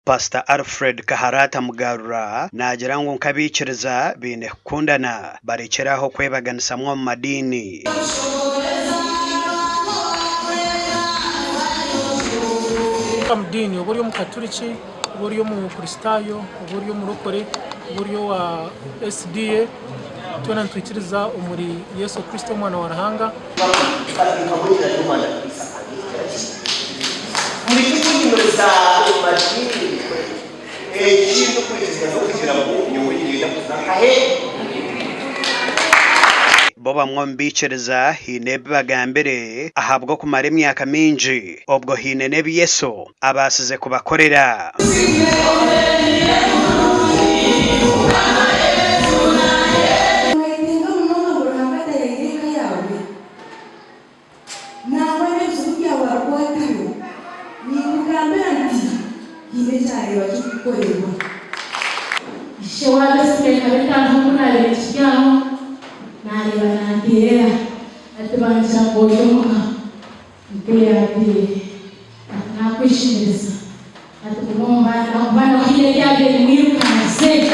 Pasita Alfred Kaharata Mugarura naagira ngu nk'abaikiriza baine kukundana barekyere aho kwebaganisamu omu madiini. Omu diini oba ori omukaturiki, oba ori omukristaayo, oba ori omurokore, oba ori owa SDA, twena nitwikiriza omuri Yesu Kristo omwana wa Ruhanga. Bo bamwe omu baikiriza haine ebi bagambire ahabw'okumara emyaka mingi, obwo haine n'ebi Yesu abaasize kubakorera. Noyetenga munonga ngu Ruhanga atayaayire eka yaawe? Nangwa n'ebizibu byawe abikwataho. Ninkugambira nti, Haine eki areeba kirikukorerwa. Ishe wa Besime nkaba etaho ku naabaire nkiri aho, naareeba nanteerera ati, Bangira ngu ori omuka. Nteera ati, Ati naakwishimiriza. Ati guma omu baana, omu baana haine ebyabaire bimwirukangize.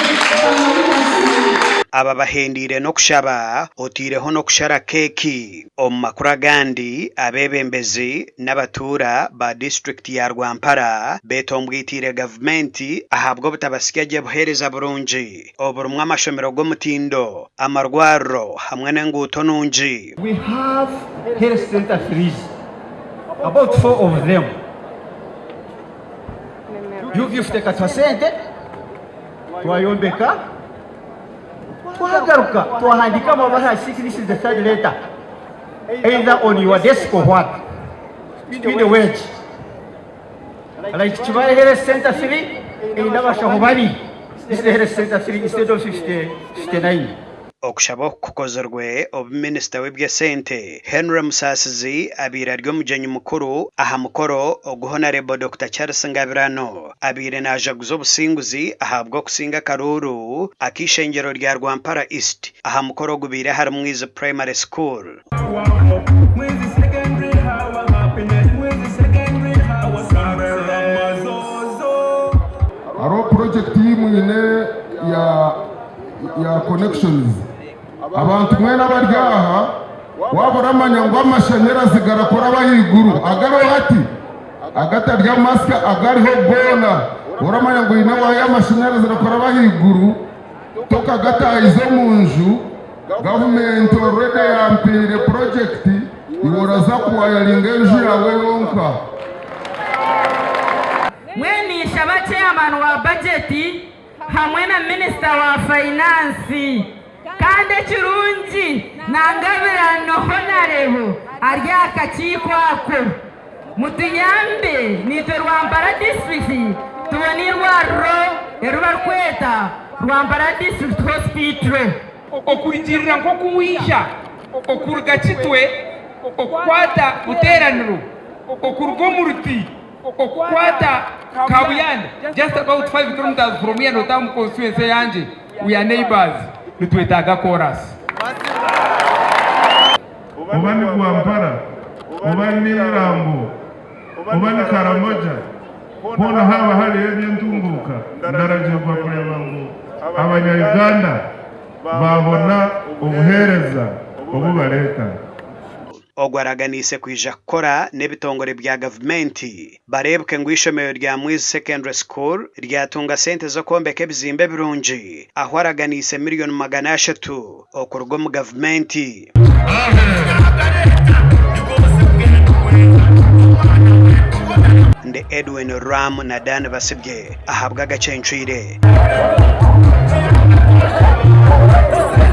Aba bahendeire n'okushaba oteireho n'okushara keeki. Omu makuru agandi, abeebembezi n'abatuura ba disiturikiti ya Rwampara beetombwitiire gavumenti ahabw'obutabasya gye buheereza burungi oburimu amashomero g'omutindo, amarwariro hamwe n'enguuto nungi. We have health center threes, about four of them. UVF ekatuha sente twayombeka twagaruka twahandiika amabaruha I think this is the third letter either on your desk or what twine wage like Kibale health center 3 eine abashaho babiri this is the health center 3 instead of 50, 59. Okushaba oku kukozirwe obu minisita w'eby'esente, Henry Musasizi abaire ari omugyenyi mukuru aha mukoro ogu Honarebo Dokita Charles Ngabirano abaire naajaguza obusinguzi ahabw'okusinga akaruuru ak'eishengyero rya Rwampara East aha mukoro ogubaire ahari Mwizi Primary School. Hariho purojekiti ei mwine ya ya connections. Abantu mwena abari aha waaba oramanya ngu amashanyarazi garakora ahaiguru agariho hati agatari amasya agariho goona oramanya ngu oine waaya y'amashanyarazi erakora ahaiguru tokagatahize omu nju gavumenti already yampaire project iwe oraza kuwayaringa enju yaawe yonka. Mbwenu ninshaba chairman wa budget hamwe na minisita wa fayinansi kandi ekirungi na Ngabirano Honarebo ari aha kakiiko ako mutuyambe naitwe Rwampara disiturikiti tubone eirwariro eri barikweta Rwampara District Hospital. Okurugiirira nk'oku waija okuruga Kitwe okukwata Buteeraniro okuruga omu Ruti Okukwata Kabuyanda just about 5 kilometres from here notaaha omu constituency eyangye we are neighbours nitwetaaga koorasi. Oba ni Rwampara, oba ni Irambo, oba ni Karamoja, hoona haaba hariyo eby'entunguuka, ndaragirwa kureeba ngu abanya-Uganda baabona obuheereza obu bareetaaga. Ogwo araganiise kwija kukora n'ebitongore bya gavumenti bareebeke ngu eishomero rya Mwizi Secondary School ryatunga sente z'okwombeka ebizimbe birungi ahu araganiise miriyoni 300 okuruga omu gavumenti. Ndi Edwin Ram na Dan Basibye ahabw'agacencwire.